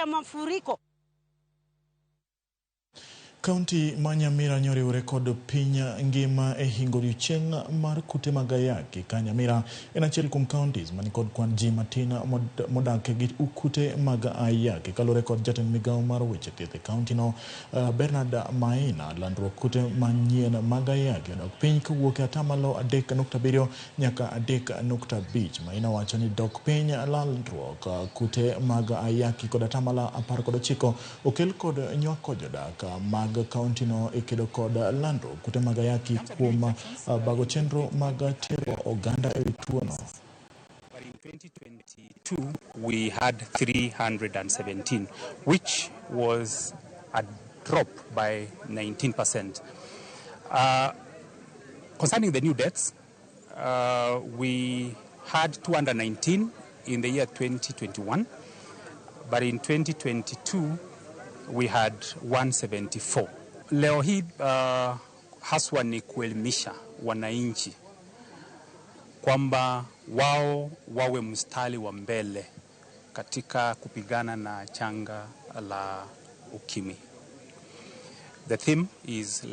ya mafuriko. Kaunti ma Nyamira nyoriwre kod piny ngima e hingo odiochieng' mar kute mag ayaki ka Nyamira en achiel kuom counties manikod kwan ji matin modak gi kute mag ayaki. Kaluwore kod jatend migawo mar weche thieth e kaunti no, Bernard Maina, landruok kute manyien mag ayaki odok piny kowuok e atamalo 3.7 nyaka 3.5. Maina wacho ni dok piny landruok kute mag ayaki kod atamalo 19 okel kod nywako jodak mag kaunti no e kedo kod landruok kute mag ayaki kuom bago chenro mag tiego oganda e wi tuono. But in 2022, we had 317, which was a drop by 19%. Concerning the new deaths, we had 219 in the year 2021, but in 2022, we had 174. Leo hii haswa ni kuelimisha wananchi kwamba wao wawe mstari wa mbele katika kupigana na janga la ukimwi. The theme is